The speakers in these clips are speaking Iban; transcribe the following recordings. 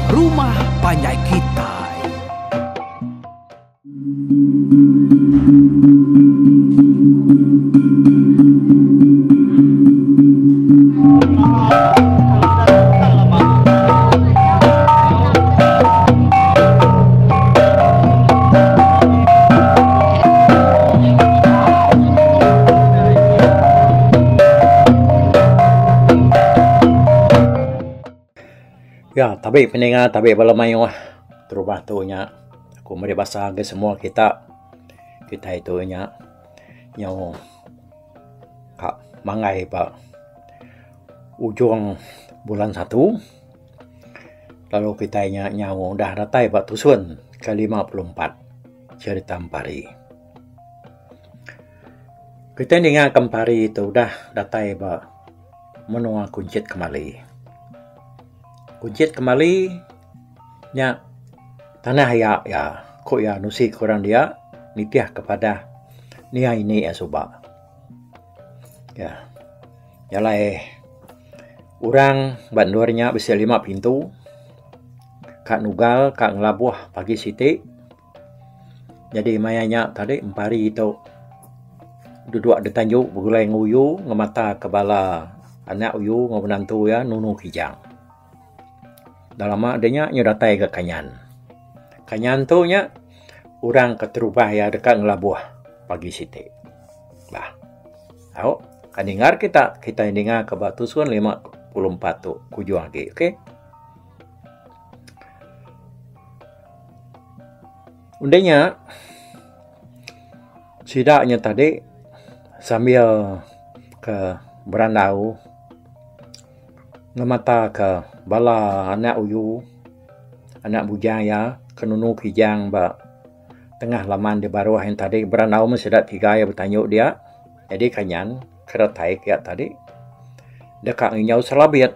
Rumah Panjai Kitai. Ya, tabi peninga tabi bala mayuh terubah tu nya aku meri basa ngagai semua kita. Kitai tu nya nyau ka manggai ba ujung bulan satu lalu kitai nya nyau udah datai ba tusun ke 54 cherita Empari. Kitai ninga ke Empari tu udah datai ba menua Kunchit Kemali. Kunchit Kemali nya tanah iya iya ku iya nusi ke orang dia nitih ke padah nia ini iya suba. Iya jalai orang ba endur nya bisi lima pintu ka nugal ka ngelabuh pagi siti. Nyadi maya nya tadi empari tu duduk da tanju begulai enggau uyu ngemata ke bala anak uyu enggau menantu iya nunu kijang. Enda lama da nya nyu datai ga Kanyan. Kanyan tu nya orang keterubah iya deka ngelabuh pagi siti. Bah au ka ningar kita kitai ninga ka ba tusun 54 tu kujung agi ok. Udah nya sida nya tadi sambil ke berandau ngemata ke bala anak uyu anak bujang iya ke nunu kijang ba tengah laman di baruh yen tadi berandau meh sida tiga iya betanyu dia jadi kanyan ke datai ke iya tadi deka nginjau selabit.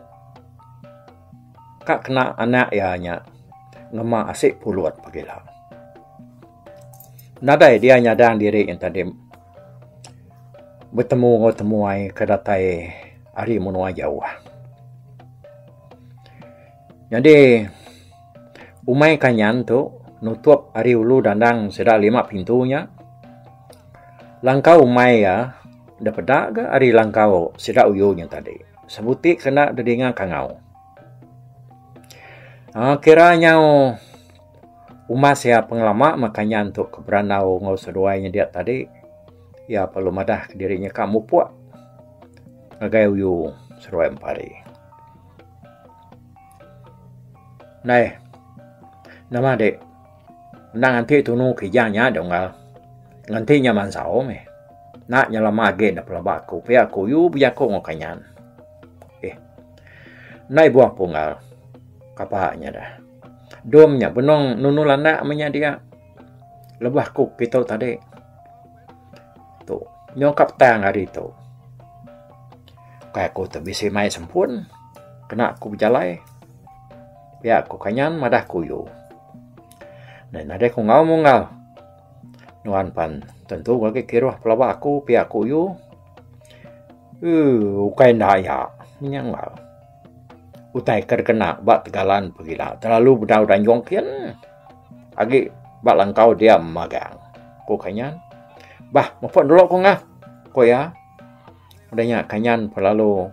Ka kena anak iya nya ngema asi pulut pagila. Nadai dia nyadang diri nya tadi betemu enggau temuai ke datai ari menua jauh. Nyadi umai Kanyan tu nutup ari ulu dandang sida lima pintu nya. Langkau umai iya da peda ga ari langkau sida uyu nya tadi. Sebuti kena dedinga kangau. Aaa kira nyau umas iya pengelama meh kanyan tu ke berandau enggau seduai nya dia tadi iya perlu madah kediri nya ka mupuk ngagai uyu seduai empari. Ndai nama dik endang nganti tunu kijang nya deh unggal nganti nya mansau meh enda nya lama agi ne pelaba aku pia ku uyu bejaku enggau kanyan. Eh. Ndai buah punggal. Kapa nya dah. Dom nya benung nunu landak meh nya dia. Lebuh aku kitu tadi. Tu nyau ka petang hari tu. Kai aku tu bisi mai sempun kena aku bejalai. Pia ku Kanyan madah ku Uyu. Nadai nadai ku enggau munggal. Nuan pan tentu agi kiruh pelaba aku pia ku Uyu. Ooh ukai enda iya nya enggau. Utai ke dikena ba tegalan pegila terlalu bedau danjung kin agi ba langkau dia magang ku Kanyan. Bah mupuk dulu ku ngah ku iya. Udah nya Kanyan pelalu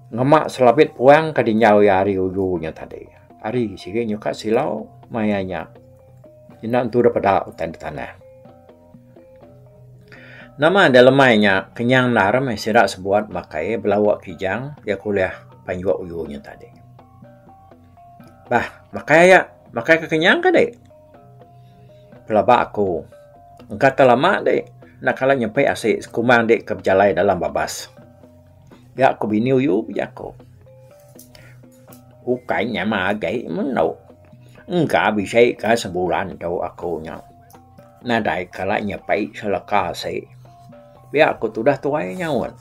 ngema selabit puang ke dinjau iya ari uju nya tadi. Ari sigi nyuka silau maya nya enda entu dep peda utai da tanah. Nama da lemai nya kenyang endar meh sida sebuat makai belawa kijang iya ke ulih panjuk uyu nya tadi. Bah makai aya makai ke kenyang ka dek. Pelaba aku engka te lama dek enda kala nyepi asi sekumbang dek ke bejalai dalam babas. Pia ku bini uyu bejaku. Ukai nya mah agi menu engka bisi ka sebulan tu aku nya. Nadai kala nyepi seleka asi. Pia ku tudah tuai nyaut.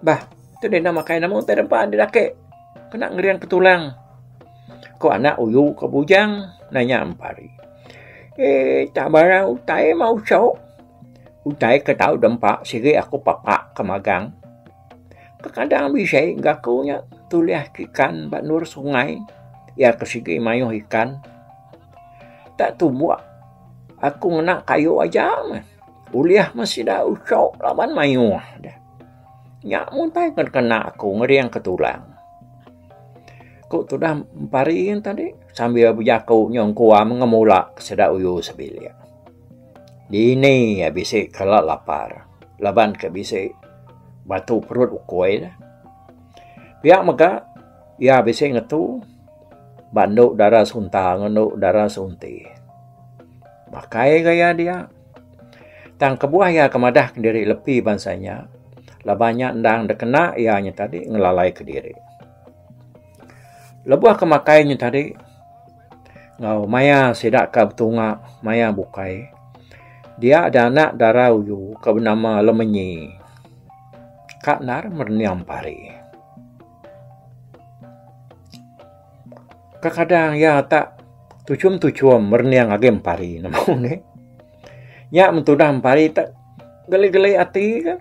Bah, tu deh enda makai nama utai dempa deh dake. Kena ngering ke tulang. Ku anak uyu ke bujang nanya empari. Eh, tak barang utai mah usok. Utai ke tau dempa sigi aku papak ke magang. Kekadang bisi ga aku nya. Tulih ke ikan ba endur sungai iya ke sigi mayuh ikan. Tak tumbuk aku ngena kayu aja meh. Ulih meh sida uchu laban mayuh deh. Nya mung utai ke kena aku ngering ke tulang. Ku tudah empari tadi sambil bejaku nyau engkuam ngemula sida uyu sebilik. Dini iya bisi kala lapar laban ke bisi batu perut ukui ne. Pia mega iya bisi ngetu ba endo dara sunta enggau endo dara sunti. Makai ga iya dia. Tang kebuah iya ke madah diri lepi bansa nya laban nya endang dikena iya nya tadi ngelalai kediri. Lebuh ke makai nya tadi enggau maya sida ka betunga maya bukai dia da anak dara uyu ke benama Lemenyi ka endar merening pari. Kadang iya tak tuchum tuchum merening agi empari nemu ne. Nya men tudah empari tak geli geli ati ka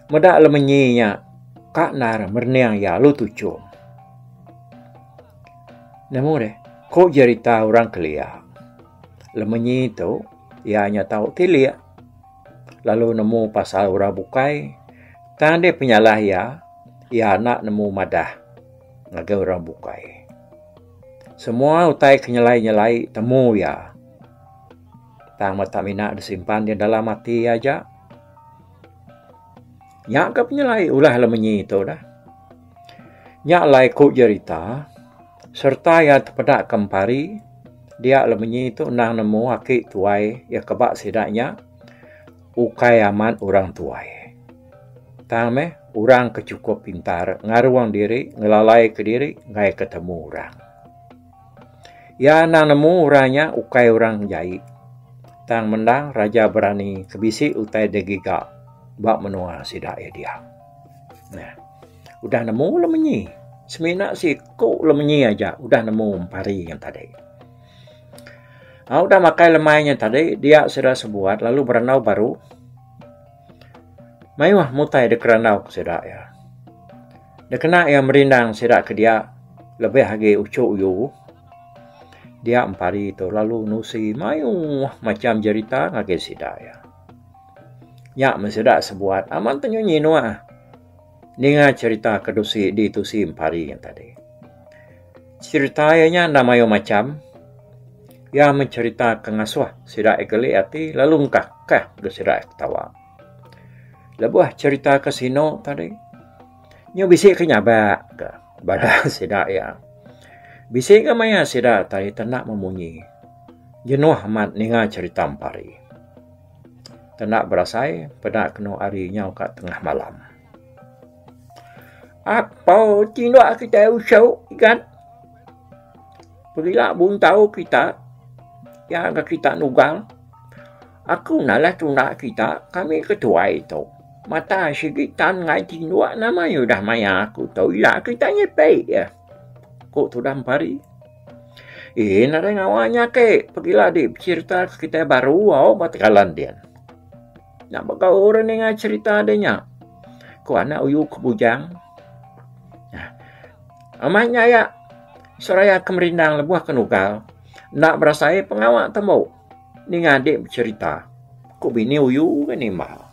meda Lemenyi nya ka endar merening iya lalu tuchum. Nemu deh, ku jerita orang kelia. Lemenyi tu iya nya tau tilik lalu nemu pasal orang bukai tang deh penyalah iya, iya enda nemu madah ngagai orang bukai. Semua utai ke nyelai-nyelai temu iya. Tang mata mina disimpan iya dalam ati iya aja. Nya ka penyelai ulah lemenyi tu dah. Nya alai ku jerita, sereta iya tepeda ke empari, dia lemenyi tu endang nemu aki tuai iya ke ba sida nya ukai amat orang tuai. Tang meh orang ke chukup pintar ngarung diri ngelalai ke diri enggai ke temu orang. Iya endang nemu orang nya ukai orang jai tang mendang raja berani ke bisi utai digiga ba menua sida iya dia. Nah. Udah nemu lemenyi. Semina siku lemenyi aja udah nemu empari nya tadi. Au udah makai lemai nya tadi dia sida sebuat lalu berandau baru. Mayuh mutai dikerandau ke sida iya. Dikena iya merindang sida ke dia lebih agi uchu uyu. Dia empari tu lalu nusi mayuh macham jerita ngagai sida iya. Nya meh sida sebuat amat tenyu nyinuh. Ninga cherita ke dusi ditusi empari nya tadi. Cherita iya nya enda mayuh macham. Iya meh cherita ke ngasuh sida iya geli ati lalu engkakah deh sida iya ketawa. Lebuh cherita ke sinu tadi nyu bisi ke nyabak ka bala sida iya. Bisi ga maya sida tadi tenda memunyi jenuh amat ninga cherita empari. Tenda berasai peda kenu hari nyau ka tengah malam. Apo tinduk kitai uchu igat. Pegila buntau kita iya ga kita nugal. Aku nalah tunda kita kami ke tuai tu. Mata sigi tan ngai tinduk nama iya udah maya aku tu ila kita nyepi iya. Ku tudah Empari. Eee nadai ngawa nya ke pegila di becerita ke kitai baru au ba tekalan din. Nya baka orang ninga cerita de nya. Ku anak uyu ke bujang. Amat nya aya seraya ke merindang lebuh ke nugal enda berasai pengawa tembu ninga adi becerita. Ku bini uyu ke nimbal.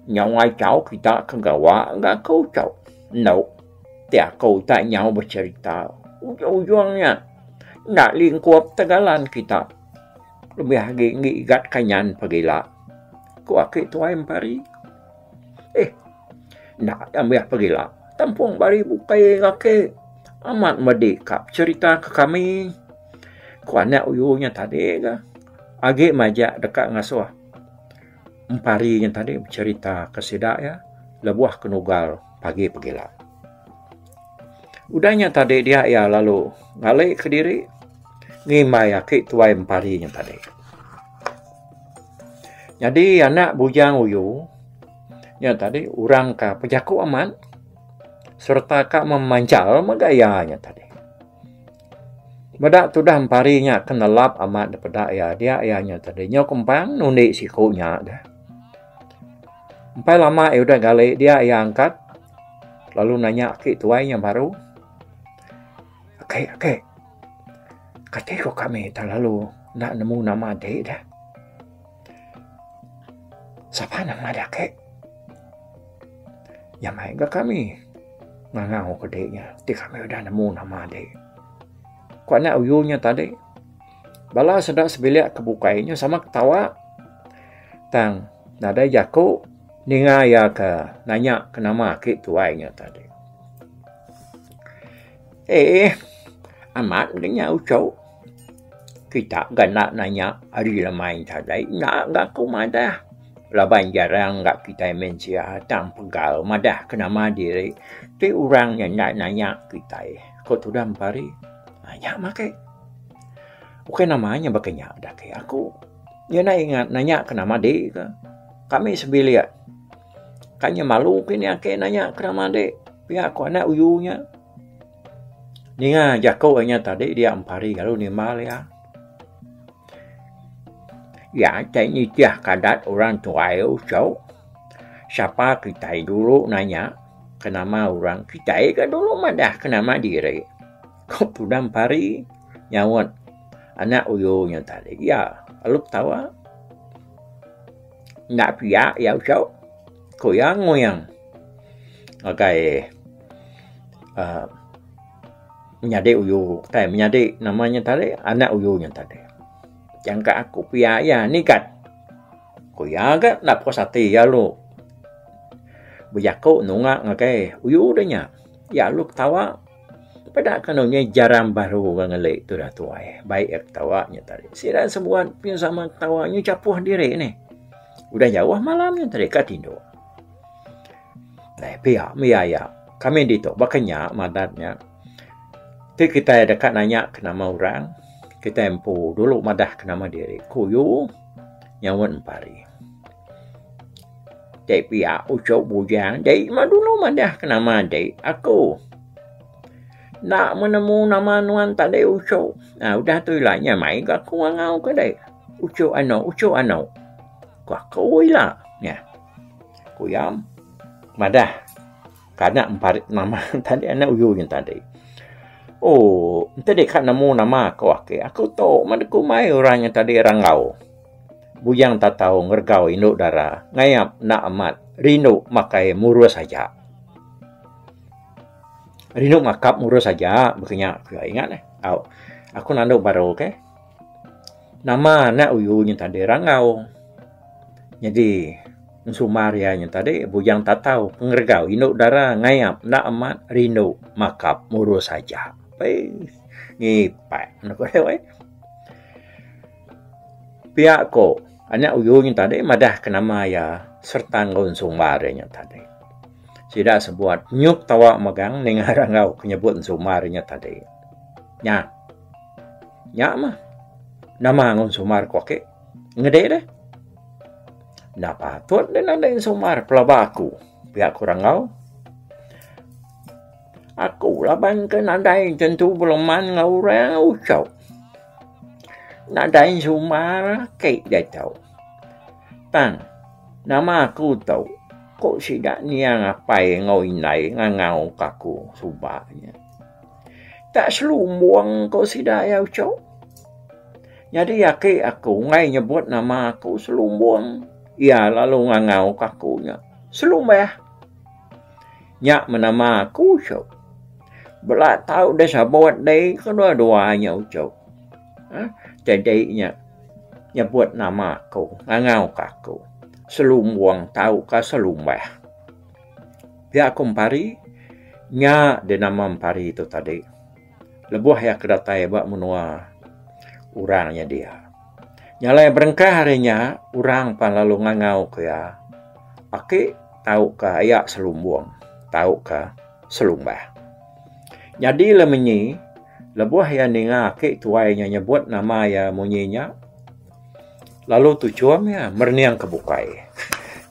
Nyau ngachau kita ke gawa ga ku tu. Endo. Ti aku utai nyau becherita ujung-ujung nya enda lingkup tegalan kita lebih agi enggi igat kanyan pagila, ku aki tuai Empari. Eh enda ambih pagila tampung bari bukai ake amat medi ka becherita ke kami, ku anak uyu nya tadi ga agi majak deka ngasuh Empari nya tadi becherita ke sida iya lebuh ke nugal. Pagi pegila. Udah nya tadi dia iya lalu ngali kediri ngimbai aki tuai empari nya tadi. Nyadi anak bujang uyu nya tadi orang ka pejaku amat sereta ka memanchal mega iya nya tadi. Meda tudah empari nya ke nelap amat dipeda iya dia iya nya tadi nyau kempang nundi siku nya deh. Empai lama iya udah gali dia iya angkat. lalu nanya aki tuai nya baru. Aki aki kati ko kami tak lalu enda nemu nama dik deh. Sapa nama dik aki? Nyamai ga kami ngangau ke dik nya ti kami udah nemu nama dik. Ku anak uyu nya tadi bala sida sebilik ke bukai nya sama ketawa tang nadai jaku ninga iya ke nanya ke nama aki tuai nya tadi. Eeh amat ga nya uchu kita ga enda nanya ari lemai tadi enda ga aku madah laban jarang ga kitai mensia tang pegal madah ke nama diri ti orang nya enda nanya kitai ku tudah empari. Nya mah ke ukai nama nya baka nya da ke aku nya enda ingat nanya ke nama dik ka kami sebilik ka nya malu ke nih ake nanya ke nama dik pia ku anak uyu nya. Ninga jaku inya tadi dia empari lalu nimbal iya. Iya tai nitih ka adat orang tuai uchu sapa kitai dulu nanya ke nama orang kitai ga dulu madah ke nama diri. Ku tudah empari nyaut anak uyu nya tadi. Iya lalu ketawa. Enda pia iya uchu ku iya nguyang ngagai uhh menyadi uyu tai menyadi nama nya tadi anak uyu nya tadi. Jangka aku pia iya nigat ku iya ga enda puas ati iya lalu bejaku nunga ngagai uyu da nya. Iya lalu ketawa peda ka anu nya jarang baru ga ngeli tudah tuai baik iya ketawa nya tadi. Sida sebuat pun sama ketawa nyu chapuh diri nih. Udah jauh malam nya tadi ka tinduk. Deh pia mih aya kami ditu baka nya madat nya. Ti kitai deka nanya ke nama orang kitai empu dulu madah ke nama diri ku yu nyaut empari. Deh pia uchu bujang deh mah dulu madah ke nama deh aku. Enda meh nemu nama nuan tadi uchu. Aaa udah tu ila nya mai ga aku ngangau ke deh uchu anu uchu anu. Ku aku ila nya. Ku iya madah ka anak empari nama tadi anak uyu nya tadi. Ooh enti deka nemu nama aku ake aku tu meh ku mai orang nya tadi ranggau. Bujang tatau ngeregau indu dara ngayap enda amat rindu makai murus aja. Rindu makap murus aja baka nya ku iya ingat neh. Au aku nandu baru ke. Nama anak uyu nya tadi ranggau. Nyadi ensumar iya nya tadi Bujang Tatau pengeregau indu dara ngayap enda amat rindu makap murus aja. Pei ngipak ne ku deh. Pia ko anak uyu nya tadi madah ke nama iya sereta enggau ensumar iya nya tadi. Sida sebuat nyup tawa megang ninga ranggau ke nyebut ensumar iya nya tadi. Nya. Nya mah nama enggau ensumar ku ake. Ngedi deh. Enda patut deh nadai ensumar pelaba aku pia ku Ranggau. Aku laban ke nadai tentu beleman enggau orang uchup. Nadai ensumar ake diatu. Tang nama aku tu ku sida niang apai enggau indai ngangau ka aku suba nya. Tak selumbung ko sida iya uchu. Nyadi aki aku enggai nyebut nama aku selumbung. Iya lalu ngangau ka aku nya Selumbah. Nya meh nama aku uchu. Bela tau deh sabut deh kedua dua nya uchu. uhh Jadi nya nyebut nama aku ngangau ka aku Selumbung tauka Selumbah. Pia ku Empari, nya deh nama Empari tu tadi. Lebuh iya ke datai ba menua orang nya dia. Nya alai berengkah ari nya, orang pan lalu ngangau ke iya aki tauka aya Selumbung tauka Selumbah. Nyadi Lemenyi lebuh iya ninga aki tuai nya nyebut nama iya munyi nya, Lalu tuchum iya merening ke bukai.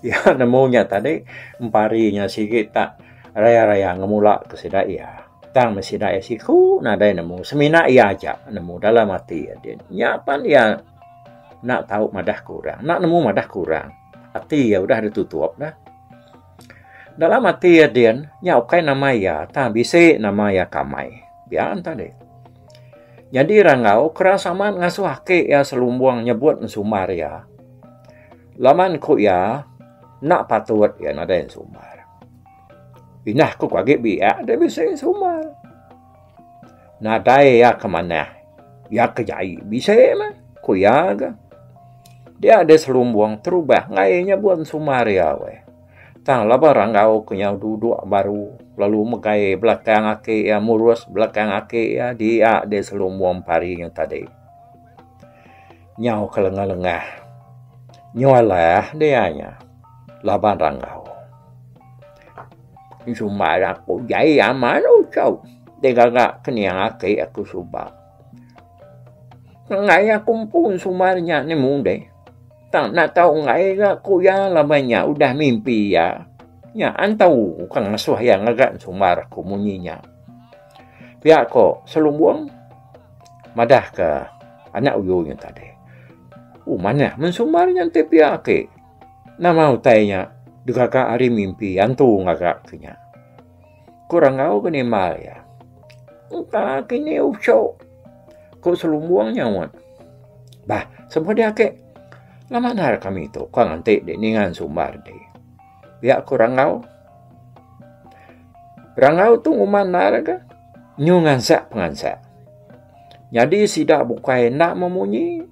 Iya nemu nya tadi empari nya sigi tak raya-raya ngemula ke sida iya. Tang meh sida iya siku nadai nemu semina iya aja nemu dalam ati iya din. Nya pan iya enda tau madah ke orang, enda nemu madah ke orang. Ati iya udah ditutup dah. Dalam ati iya din, nya ukai nama iya tang bisi nama iya Kamai. Pia enta deh. Nyadi Ranggau keras amat ngasuh aki iya Selumbung nyebut ensumbar iya. Laban ku iya enda patut iya nadai ensumbar. Indah ku agi biak deh bisi ensumbar. Nadai iya ke manah, iya ke jai bisi meh, ku iya ga. Dia deh Selumbung terubah enggai nyebut ensumbar iya weh. Tang laban Ranggau ke nyau duduk baru lalu megai belakang aki iya murus belakang aki iya dia deh Selumbung pari nya tadi. Nyau ke lengah-lengah nyu alah dia nya laban Ranggau. Ensumbar aku jai amat uchu digaga ke niang aki aku suba. Enggai aku empu ensumbar nya nemu deh. Tang enda tau enggai ga ku iya laban nya udah mimpi iya. Nya antu ke ngasuh iya ngaga ensumbar ku munyi nya. Pia ko Selumbung madah ke anak uyu nya tadi. Uh manah men sumbar nya enti pia ake. Nama utai nya digaga ari mimpi antu ngaga ke nya. Ku Ranggau ke nimbal iya. Engka kini uchu ku Selumbung nyaut. Bah, semua dia ake. Lama ndar kami tu ka nganti dek ninga ensumbar ti. Pia ku Ranggau. Ranggau tu nguman ndar ga nyu ngansak pengansak. Nyadi sida bukai enda memunyi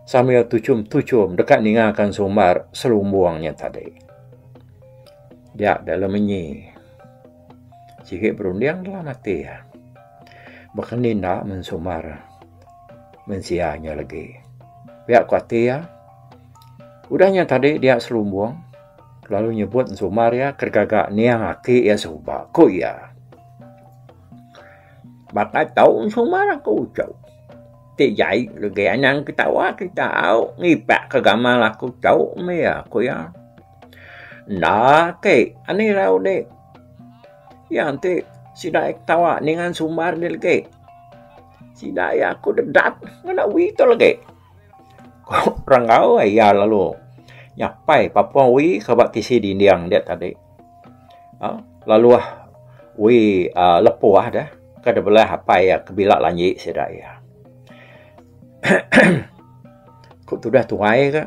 sambil tuchum-tuchum deka ninga ka ensumbar selumbung nya tadi. Dia dalam menyi sigi berunding dalam ati iya. Baka ni enda mensumbar mensia nya legi. Pia ku ati iya. Udah nya tadi dia selumbung lalu nyebut ensumbar iya ke gaga niang aki iya suba ku iya. Baka tau ensumbar aku uchu. Ti jai legi anang ketawa kita au ngipak ke gamal aku tau meh iya ku iya. Enda ake ani rau dik. Iya enti sida iya ketawa ninga sumbar deh legi. Sida iya aku dedat ngena wi tu legi. Ku Ranggau iya lalu nyapai papung wi ke ba tisi dinding dia tadi. Aaa lalu wi aaa lepuh deh ke dibelah apai iya ke bila lanji sida iya. Ku tudah tuai ka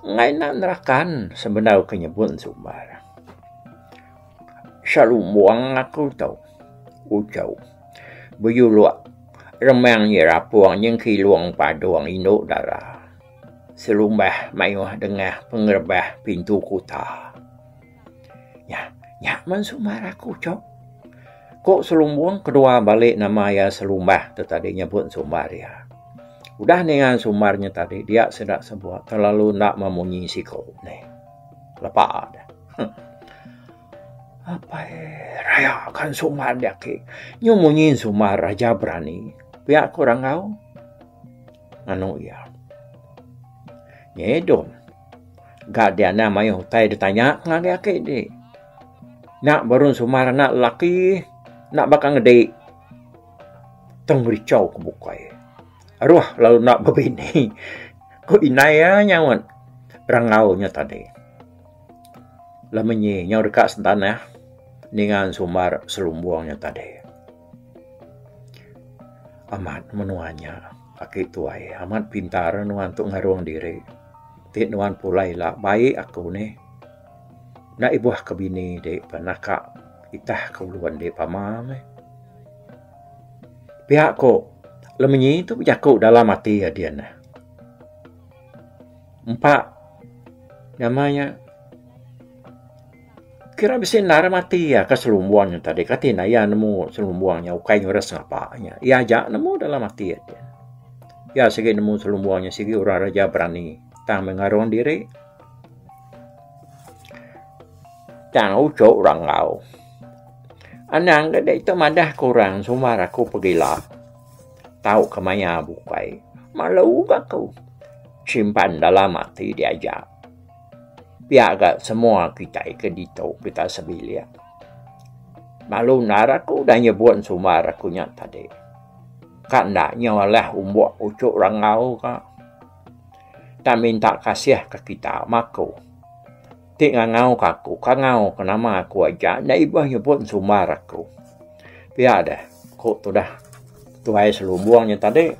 enggai enda nerakan sebedau ke nyebut sumbar. Selumbung aku tu uchu bejuluk remang nyerapung nyengkilung padung indu dara selumbah mayuh dengah pengerebah pintu kuta. Nya nya men sumbar aku uchu. Ku Selumbung kedua balik nama iya Selumbah tu tadi nyebut sumbar iya. Udah ninga sumbar nya tadi dia sida sebuat terlalu enda memunyi siku neh. Lepa deh. Huh. Apai raya kan sumbar dia ake. Nyu munyi sumbar raja berani. Pia ku Ranggau nganu iya. Nyedom. Ga dia anang mayuh utai ditanya ngagai ake ti. Nya baru sumbar anak lelaki enda baka ngedi tang richau ke bukai. Aruh lalu enda bebini ku indai iya nyaut rangau nya tadi. Lama nyi nyau deka sentanah ninga sumbar selumbung nya tadi. Amat menua nya aki tuai amat pintar nuan tu ngarung diri ti nuan pulai ila baik aku nih. Enda ibuh ke bini di penaka itah ke ulun di pama meh. Pia ko Lemenyi tu bejaku dalam ati iya din. Empa nama nya kira bisi endar mati iya ke selumbung nya tadi kati ne iya nemu selumbung nya ukai nyuruh sengapa nya. Iya aja nemu dalam ati iya din. Iya sigi nemu selumbung nya sigi orang raja berani tang meh ngarung diri. Tang uchu rangau. Anang ga ditu madah ke orang sumbar aku pegila tauka maya bukai. Malu ga aku simpan dalam ati diaja. Pia ga semua kitai ke ditu kita sebilik. Malu endar aku udah nyebut sumbar aku nya tadi. Ka enda nyau alah umbok uchu rangau ka. Tang minta kasih ke kita maku. Ti ngangau ka aku, kangau ka nama aku aja enda ibuh nyebut ensumbar aku. Pia deh ku tudah tuai selumbung nya tadi.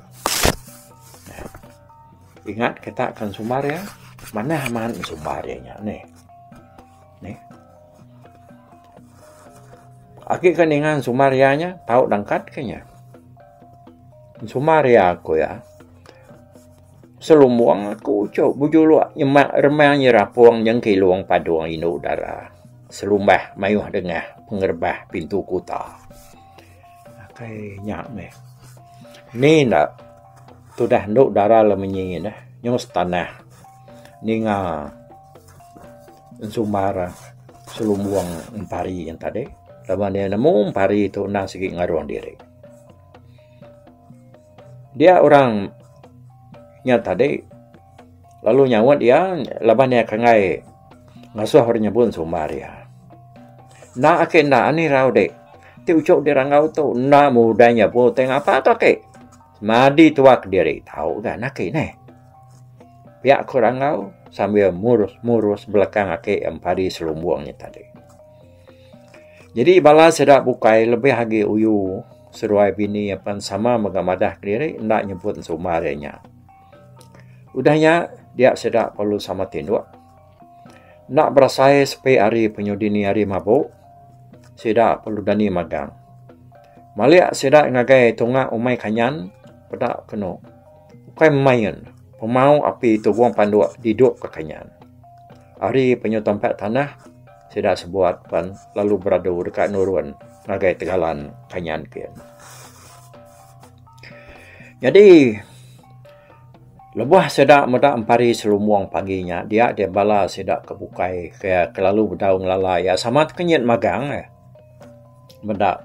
Ingat kita ke ensumbar iya, manah amat ensumbar iya nya nih. Nih. Agi ka ninga ensumbar iya nya tau dangkat ke nya. Ensumbar iya ku iya. Selumbung aku uchu bejuluk nyemak remang nyerapung nyengkilung padung indu dara selumbah mayuh dengah pengerebah pintu kuta. Akai nya meh. Ni enda tudah endu dara lemenyi neh nyau setanah ninga ensumbar selumbung empari yen tadi laban iya nemu empari tu endang sigi ngarung diri. Dia orang nya tadi lalu nyaut iya laban iya ke enggai ngasuh orang nyebut sumbar iya. Enda ake enda anih rau dik ti uchu di ranggau tu enda mudah nyebut utai ngapa tu ake. Semadi tua kediri tau ga ake neh. Pia ku ranggau sambil murus murus belakang ake empari selumbung nya tadi. Nyadi bala sida bukai lebih agi uyu seduai bini apan sama mega madah kediri enda nyebut ensumbar iya nya. Udah nya dia sida perlu sama tinduk. Enda berasai sepi hari penyu dini hari mabuk sida perlu dani magang. Malik sida ngagai tunga umai kanyan peda kenu ukai main pemau api tubung panduk didup ka kanyan. Ari penyu tampak tanah sida sebuat pan lalu beradu deka nurun ngagai tegalan Kanyan kin. Nyadi lebuh sida meda empari selumbung pagi nya dia deh bala sida ke bukai ke kelalu bedau ngelala iya sama tekenyit magang eh meda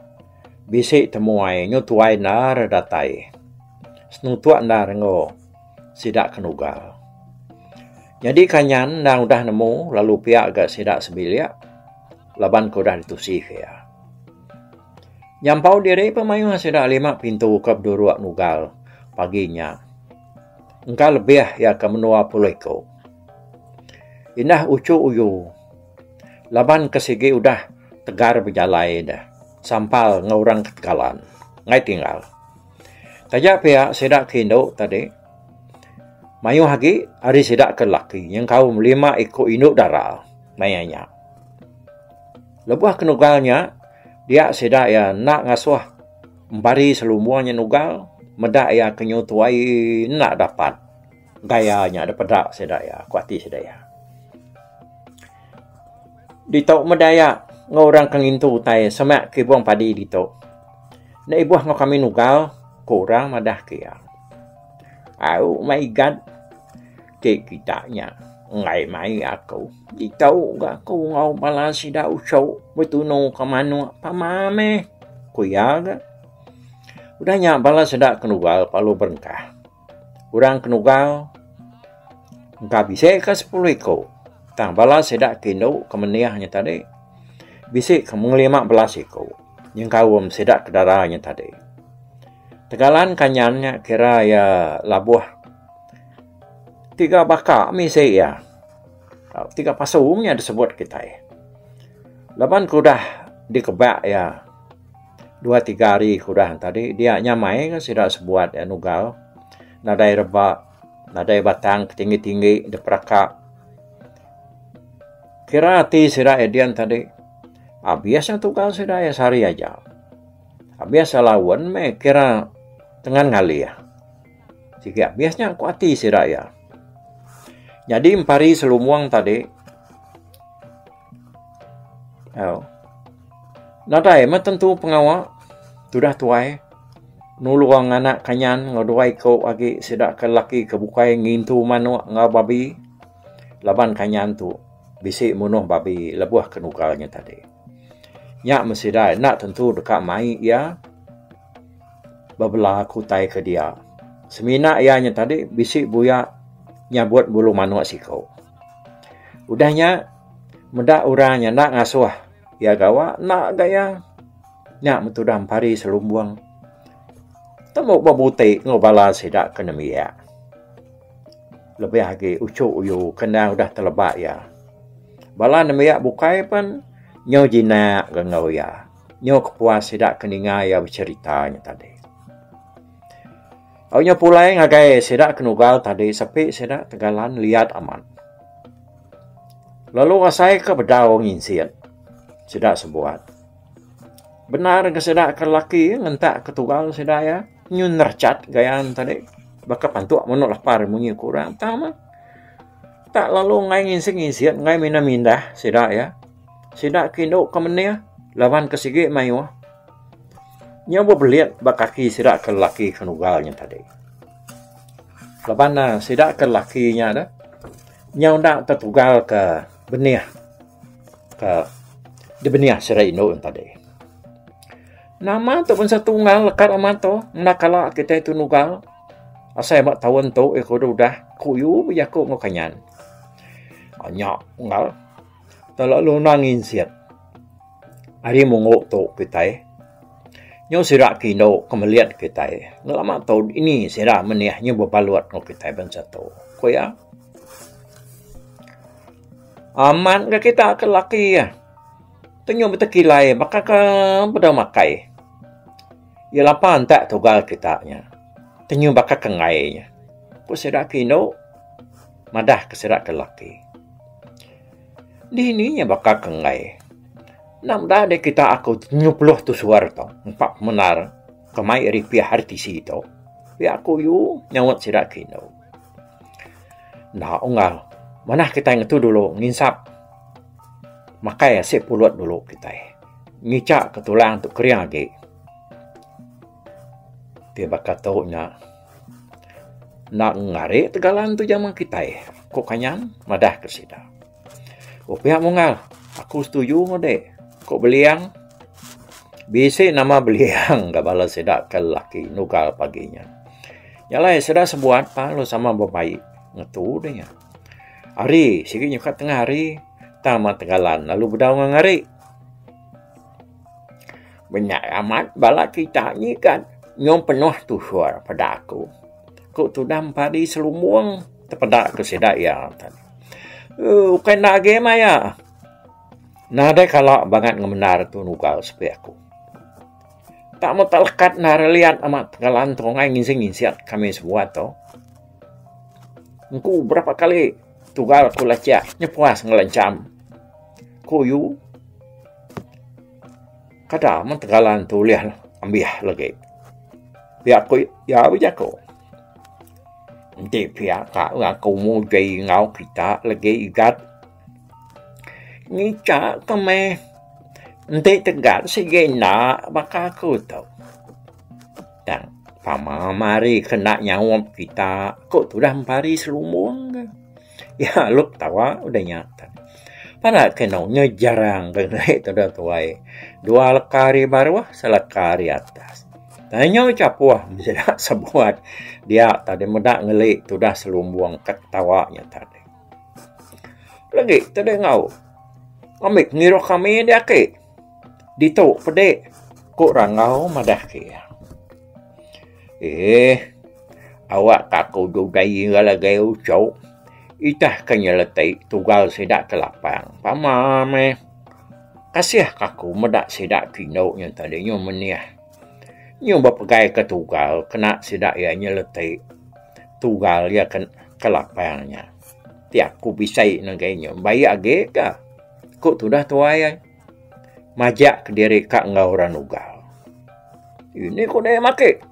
bisi temuai nyu tuai endar datai senutuk endar enggau sida ke nugal. Nyadi Kanyan endang udah nemu lalu pia ga sida sebilik laban ke udah ditusi ke iya. Nyampau diri pemayuh sida lima pintu ke beduruk nugal pagi nya. Engka lebih iya ke menua puluh iku. Indah uchu uyu laban ke sigi udah tegar bejalai deh sampal enggau orang ke tegalan enggai tinggal. Taja pia sida ke indu tadi mayuh agi ari sida ke lelaki nyengkaum lima iku indu dara maya nya. Lebuh ke nugal nya dia sida iya enda ngasuh empari selumbung nya nugal meda iya ke nyu tuai enda dapat gaya nya daripada sida iya ku ati sida iya. Ditu meda iya enggau orang ke ngintu utai semak kibung padi ditu. Enda ibuh enggau kami nugal, ku orang madah ke iya. Au meh igat ti kita nya enggai mai aku. Ditu ga aku enggau bala sida uchu betunu ka manuk pama meh, ku iya ga. Udah nya bala sida ke nugal lalu berengkah. Orang ke nugal engka bisi ka sepuluh iku tang bala sida ke indu ke menih nya tadi bisi ke mung 15 iku. Nyengkaum sida ke dara nya tadi. Tegalan Kanyan nya kira iya labuh tiga baka mih isi iya. Tiga pasu nya disebut kitai. Laban ke udah dikebak iya dua tiga hari ke udah tadi dia nyamai ka sida sebuat iya nugal nadai reba nadai batang ke tinggi tinggi diperaka. Kira ati sida iya dian tadi abis ne tukang sida iya sehari aja. Abis laun meh kira tengan ngalih. Sigi abis nya ku ati sida iya. Nyadi empari selumong tadi au nadai meh tentu pengawa tudah tuai nulung anak kanyan enggau dua iku agi sida ke laki ke bukai ngintu manok enggau babi. Laban kanyan tu bisi munuh babi lebuh ke nugal nya tadi. Nya meh sida enda tentu deka mai iya bebela ke utai ke dia. Semina iya nya tadi bisi buya nyabut bulu manuk siku. Udah nya meda orang nya enda ngasuh iya gawa enda ga iya. Nya meh tudah empari selumbung temu bebuti enggau bala sida ke nembiak. Lebih agi uchu uyu ke endang udah teleba iya. Bala nembiak bukai pen nyau jinak ga enggau iya. Nyau kepuas sida ke ninga iya becherita nya tadi. Au nya pulai ngagai sida ke nugal tadi sepi sida tegalan liat amat. Lalu asai ke bedau nginsit sida sebuat. Bendar ga sida ke lelaki ngentak ke tugal sida iya nyun rechat gaya ne tadi baka pantuk menu lapar munyi ku orang tang meh. Tak lalu enggai nginsit-nginsit enggai mindah-mindah sida iya. Sida ke indu ke menih laban ke sigi mayuh. Nyau bebelit ba kaki sida ke lelaki ke nugal nya tadi. Laban ne sida ke lelaki nya deh nyau enda tetugal ke benih ke dibenih sida indu nya tadi. Nama tu bansa tunggal lekat amat tu enda kala kitai tu nugal. Asai ba taun tu iya ke udah udah ku yu bejaku enggau Kanyan. Nya unggal telalu enda nginsit ari munggu tu kitai. Nyau sida ke indu ke melit kitai ngelama tu ini sida menih nyu bebalut enggau kitai bansa tu, ku iya. Amat ga kita ke laki iya. Tenyu betekilai baka ke bedau makai. Iya lapa entak tugal kita nya. Tenyu baka ke enggai nya. Ku sida ke indu madah ke sida ke lelaki. Dini nya baka ke enggai. Enda meda deh kita aku tenyu peluh tusur tu empa pemendar ke mai ripih RTC tu. Pia ku yu nyaut sida ke indu. Enda unggal manah kitai ngetu dulu nginsap makai asi pulut dulu kitai. Ngicha ke tulang tu kering agi. Ti baka tu nya enda ngari tegalan tu jaman kitai, ku Kanyang madah ke sida. Oh pia munggal, aku setuju enggau dek, ku Beliang. Bisi nama Beliang ga bala sida ke lelaki nugal pagi nya. Nya alai sida sebuat pa lalu sama bebai ngetu deh nya. Hari sigi nyukat tengah hari tang amat tegalan lalu bedau ngari. Bendar amat bala kita nyigat nyau penuh tusur peda aku. Ku tudah empari selumbung tepeda ke sida iya tadi. Ooh ukai enda agi maya. Nadai kala bangat ngemendar tu nugal sepi aku. Tak meh tak lekat endar liat amat tegalan tu angai nginsing-nginsit kami sebuat tu. Engku berapa kali tugal ku lachak nyepuas ngelancham. Ku yu. Kada meh tegalan tu ulih ambih lagi. Pia ku iya bejaku. Enti pia ka aku muji enggau kita lagi igat. Ngicha ke meh enti tegat sigi enda baka aku tu. Tang pama mari kena nyaup kita ku tudah empari selumbung ke. Iya lalu ketawa udah nya. Pala ke eno nya jarang ke ngereik tudah tuai. Dua leka ari baruh seleka ari atas. Tanya chapuh sida sebuat dia tadi meda ngeli tudah selumbung ke ketawa nya tadi. Lagi tadi enggau ambi pengiruh kami dia ake ditu pedi ku Rangau madah ke iya. Eeh. Awak ka aku dudai ngagai uchu itah ke nyeleti tugal sida ke lapang pama meh. Kasih ka aku meda sida ke indu nya tadi nyu menih. Nyu bepegai ke tugal kena sida iya nyeleti tugal iya ke lapang nya. Ti aku bisi ngagai nya baik agi ka ku tudah tuai majak kediri ka enggau orang nugal. Ini ku deh make.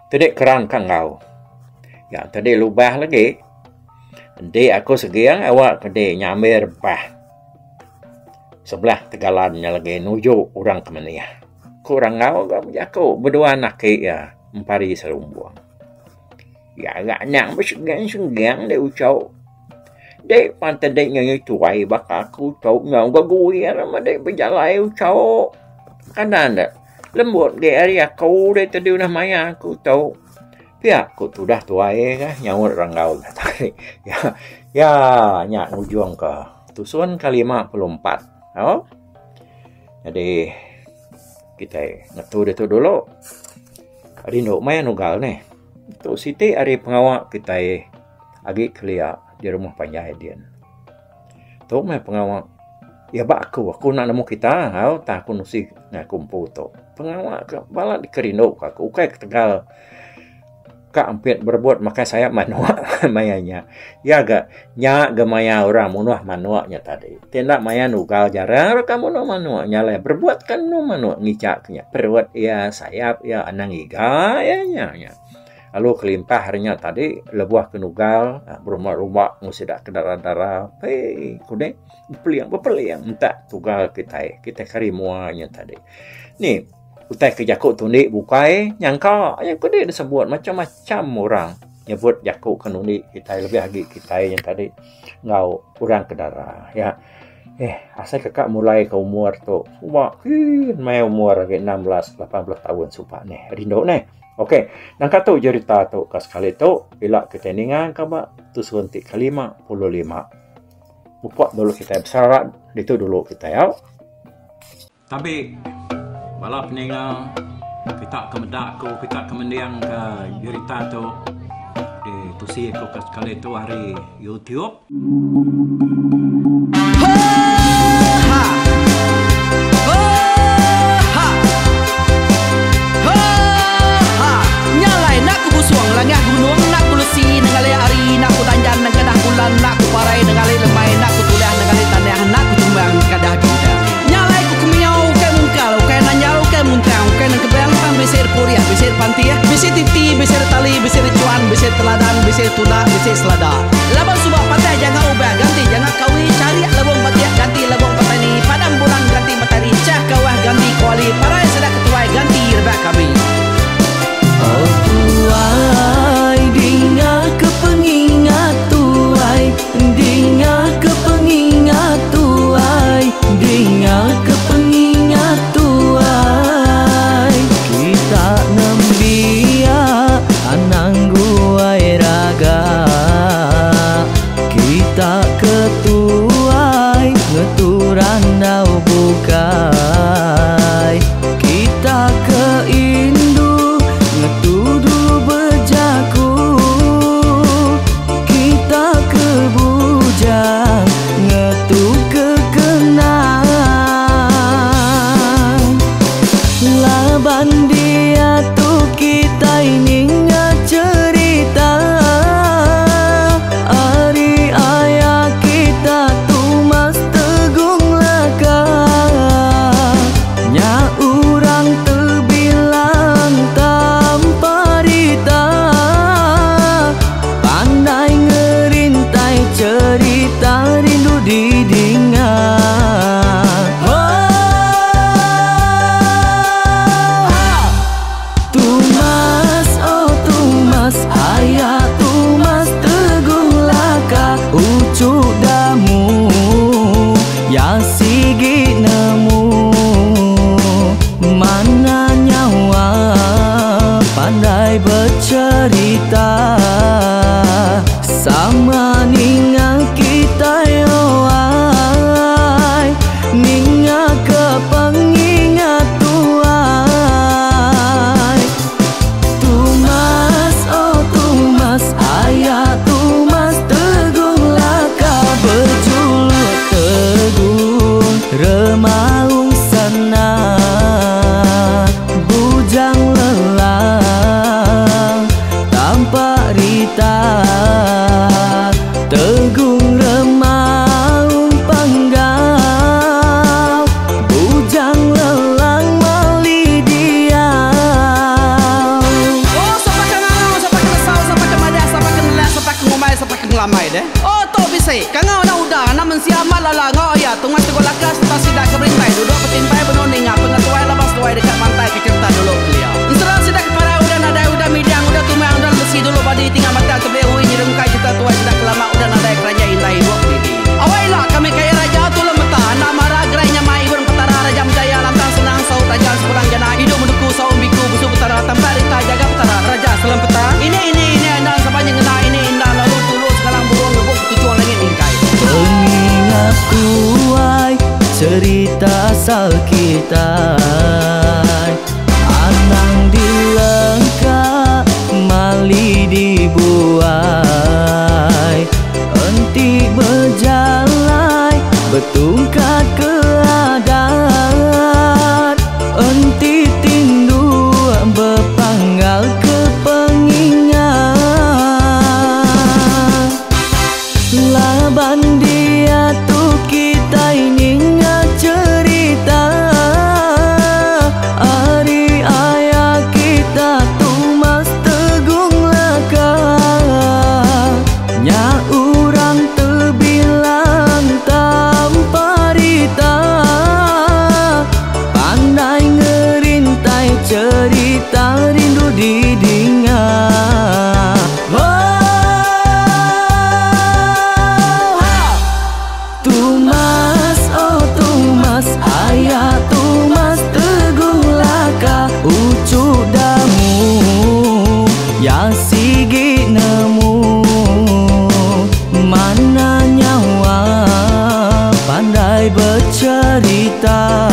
Tadi kerang ka enggau. Ya tadi lubah lagi. Enti aku seging awak ke di nyambi rebah. Sebelah tegalan nya lagi nuju orang ke menih. Ku orang enggau ga bejaku beduan aki iya empari selumbung. Ya ga anang beseging-seging dek uchu. Dek pan tadi ngeyi tuai baka aku tu enggau geguir meh dek bejalai uchu. Kanan dek. Lembut ge ari aku deh tadi udah maya aku tu. Pia ku tudah tuai ka nyaut Ranggau datai. Ya ya nya ngujung ka tusun ka 54. Au. Jadi kitai ngetu ditu dulu. Rindu meh nugal neh. Tu siti ari pengawa kitai agi kelia di rumah panjai din. Tu meh pengawa iya ba aku. Aku enda nemu kita au tang aku nusi ngagai aku empu tu. Pengawa ke balat dikerindu ka aku ukai ketegal ka ampit berebut makai sayap manok maya nya. Iya ga nya ga maya orang munuh manok nya tadi. Ti enda maya nugal jarang ra ka munuh manok nya alai berebut ka nemu manok ngicha ke nya perut iya sayap iya anang iga iya nya nya. Lalu kelimpah ari nya tadi lebuh ke nugal berumba-rumba enggau sida ke dara-dara pei ku deh bepeling bepeling entak tugal kitai kitai kari mua nya tadi. Ni utai ke jaku tundi bukai nyangka iya ke deh disebut macam-macam orang nyebut jaku ke nundi kitai lebih agi kitai nya tadi enggau orang ke dara ya. Eh asai ke ka mulai ke umur tu suba hee meh umur agi 16 18 taun suba neh rindu neh. Okey nangka tu jerita tu ka sekali tu ila kitai ninga ka ba tusun ti ke 55. Mupok dulu kitai besara ditu dulu kitai au. Tabi bala peninga kita ke meda aku kita ke mending ke jerita tu di tusi aku ke sekali tu ari YouTube. Nya alai ku kemiau ukai mungkal, ukai nanjal, ukai muntang, ukai nengkebang tang bisi repurih, bisi repantih, bisi titi, bisi retali, bisi rechuan, bisi teladan, bisi tunda, bisi selada. Laban suba patah janga ubah ganti janga kawi, charik lebung batik ganti lebung petani, padam bulan ganti matahari, chah kawah ganti kuali, parai sida ketuai ganti rebak kami. Oh tuai dinga ke pengingat tuai Dinga ke pengingat tuai Dinga ke pengingat tuai Kita nembiak anang guai raga Kita ke tuai ngetu randau bukai Kita ke indu ngetu dulu bejaku Kita ke bujang ngetu ke kenang Laban diatu kitai ninga cherita Ari aya kita Tumas Tegung Laka Nya urang tebilang tanpa rita Pandai ngerintai cherita rindu didinga Tumas oh Tumas aya Tumas Tegung Laka uchu damu ya sigi nemu Mana nyawa pandai becherita Sama ninga kitai oai Ninga ke pengingat tuai Tumas oh Tumas aya Tumas Tegung Laka bejuluk Tegung Remaung Sana Bujang Lelang Tampak Rita Tegung Remaung Panggau Bujang Lelang Mali Diau. Oh sapa ke ngangau sapa ke nesau sapa ke madah sapa ke nelak sapa ke ngumbai sapa ke ngelamai deh. Oh tu bisi kangau enda udah anak mensia amat lala enggau iya tungai teguh laka sereta sida ke berintai duduk betimpai benung ninga pengetuai laban seduai deka mantai ke cherita dulu kelia. Ensera sida ke parai udah nadai udah midang udah tumang udah lesi dulu badi tinggal batang tebeli ui nyerungkai cherita tuai sida ke lama udah nadai keranjai indai ibuk didi. Awai ila kami kaya raja tulung meta enda mara gerai nyamai ibun petara raja menjaya lantang senang saut raja sepulang jana idup menuku saum biku busu petara tampak rita jaga petara raja selempeta ini ini ini enda sapa nyengena ini enda lalu tulu sengalang burung ngebuk ketuchung langit mingkai. Pengingat tuai cerita asal kitai Anang dilengka mali dibuai Enti bejalai Tungkat ke adat enti tindu bepanggal ke pengingat. Laban diatu kitai ninga cherita ari aya kita Tumas Tegung Laka. Nya orang tebilang tanpa rita, pandai ngerintai cerita rindu didinga. Oh, ha! Tumas, oh Tumas, ayah Tumas Tegung Laka, ucu damu ya sigi nemu mana nyawa pandai bercerita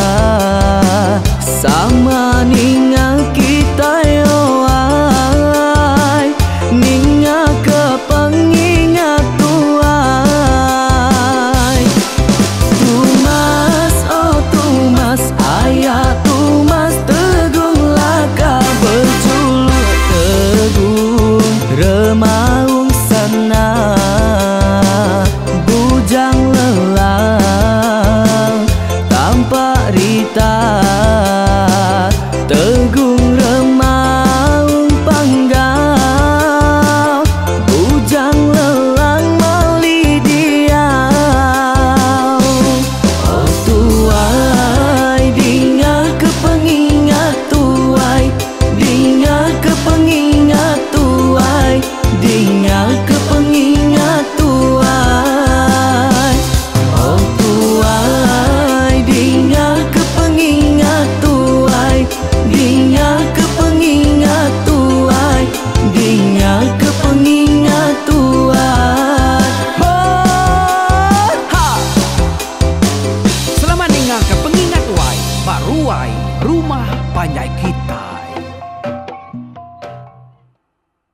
sama ninga kita yoai ninga ke pengingat tuai. Tumas, oh Tumas, ayah Tumas Tegung Laka, berjuluk Tegung Remaung Sana, bujang lelang tanpa rita.